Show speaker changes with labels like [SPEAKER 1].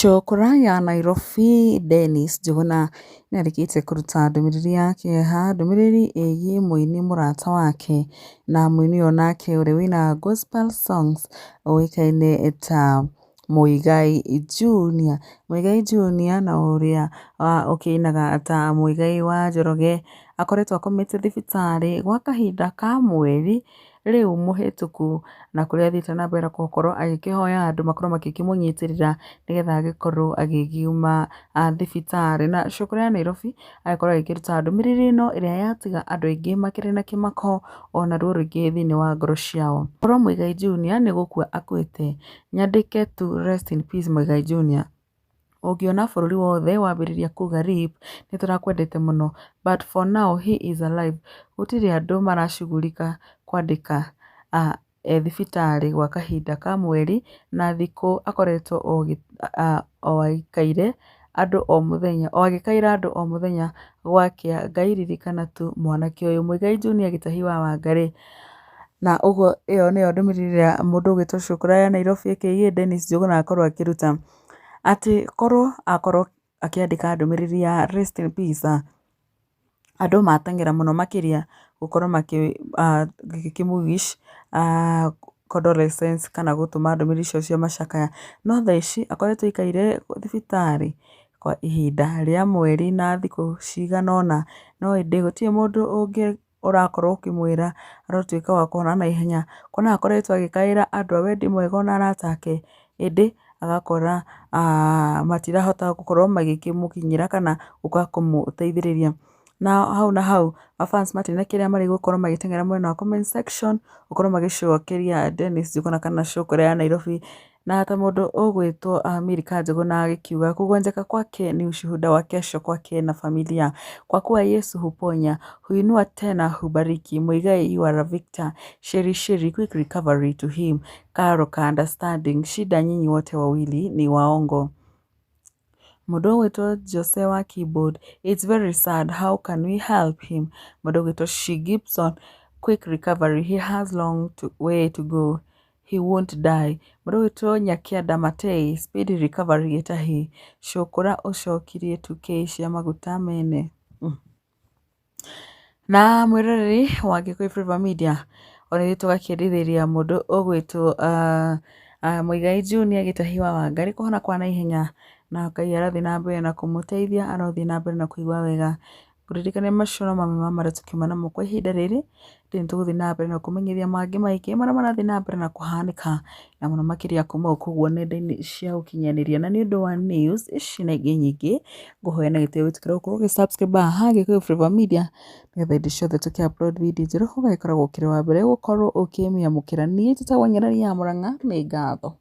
[SPEAKER 1] Cũkũra ya Nairobi Dennis Njuguna nĩarĩkĩtie kũruta ndũmĩrĩri ya kĩeha, ndũmĩrĩri ĩgiĩ mũini mũrata wake na mũini ũyũ nake ũrĩa ũinaga gospel songs ũĩkaine ta Muigai Junior. Muigai Junior na ũrĩa ũkĩinaga ta Muigai wa Njoroge akoretwo akomete thibitarĩ gwa kahinda ka mweri rĩu mũhĩtũku, na kũrĩa athiĩte na mbere gũkorwo agĩkĩhoya andũ makorwo magĩkĩmũnyitĩrĩra nĩgetha agĩkorwo agĩkiuma thibitarĩ. Na cũkũrũ ya Nairobi agĩkorwo agĩkĩruta ndũmĩrĩri ĩno ĩrĩa yatiga andũ aingĩ makĩrĩ na kĩmako ona ruo rũingĩ thĩiniĩ wa ngoro ciao. Korwo Muigai Junior nĩ gũkua akuĩte, nyandĩke tu rest in peace Muigai Junior. Ũngĩona bũrũri wothe wambĩrĩria kuga RIP, nĩ tũrakwendete mũno but for now he is alive. Gũtirĩ andũ maracugurika kwandĩka e thibitarĩ gwa kahinda ka mweri na thikũ akoretwo o aikaire andũ o mũthenya, o agĩkaĩra andũ o mũthenya gwakĩa, Ngai ririkana tu mwanake ũyũ. Muigai Junior Gĩtahi wa Wangarĩ. Na ũguo ĩyo nĩyo ndũmĩrĩri ĩrĩa mũndũ ũgwĩtwo Cũkũra ya Nairobi aka Dennis Njuguna akorwo akĩruta. Atĩ korwo akorwo akĩandĩka ndũmĩrĩri ya rest in peace, andũ mateng'era mũno makĩria gũkorwo makĩmũ wish condolences kana gũtũma ndũmĩrĩri icio cia macakaya. No thaa ici akoretwo aikaire thibitarĩ kwa ihinda rĩa mweri na thikũ cigana ũna, no ĩndĩ gũtirĩ mũndũ ũngĩ ũrakorwo ũkĩmwĩra arotuĩka wa kũhona na ihenya. Kuona akoretwo agĩkaĩra andũ a wendi mwega ona arata ake, ĩndĩ agakora matirahota gũkorwo magĩkĩmũkinyĩra kana gũka kũmũteithĩrĩria. Na hau na hau ma fans matirĩ na kĩrĩa marĩ gũkorwo magĩteng'era mwena wa comment section gũkorwo magĩcokeria Dennis Njuguna kana Cũkũra ya Nairobi. Na ta mũndũ ũgwĩtwo Milka Njuguna agĩkiuga kugonjeka kwake ni ushuhuda wa kesho kwake na familia kwa kuwa Yesu huponya huinua tena hubariki. Muigai you are a victor. Sheri Sheri quick recovery to him. Karo ka understanding shida nyinyi wote wawili ni waongo. Mũndũ ũgwĩtwo Jose wa keyboard it's very sad how can we help him. Mũndũ ũgwĩtwo She Gibson quick recovery he has long to, way to go he won't die. Mũndũ ũgwĩtwo Nyakĩanda Matei speedy recovery Gĩtahi. Cũkũra ũcokirie 2K cia maguta mene. Na mwĩroreri wa Gĩkũyũ Flavour Media ona ithuĩ tũgakĩrĩrĩria mũndũ ũgwĩtwo Muigai Junior Gĩtahi wa Wangarĩ kũhona kwa naihenya na Ngai arathiĩ na mbere na kũmũteithia arothiĩ na mbere na kũigua wega. Ngũririkania macio no mamwe ma marĩa tũkiuma namo kwa ihinda rĩrĩ, ĩndĩ nĩ tũgũthiĩ na mbere na kũmenyithia mangĩ maingĩ marĩa marathiĩ na mbere na kũhanĩka na mũno makĩria kuma kũu nenda-inĩ cia ũkinyanĩria. Na nĩ ũndũ wa news ici na ingĩ nyingĩ, ngũhoya na gĩtĩo wĩtĩkĩre gũkorwo ũgĩ subscribe haha Gĩkũyũ Flavour Media nĩgetha hĩndĩ ciothe tũkĩ upload video njerũ ũgagĩkoragwo ũkĩrĩ wa mbere gũkorwo ũkĩmĩamũkĩra. Niĩ njĩtagwo Nyarari ya Mũrang'a, nĩ ngatho.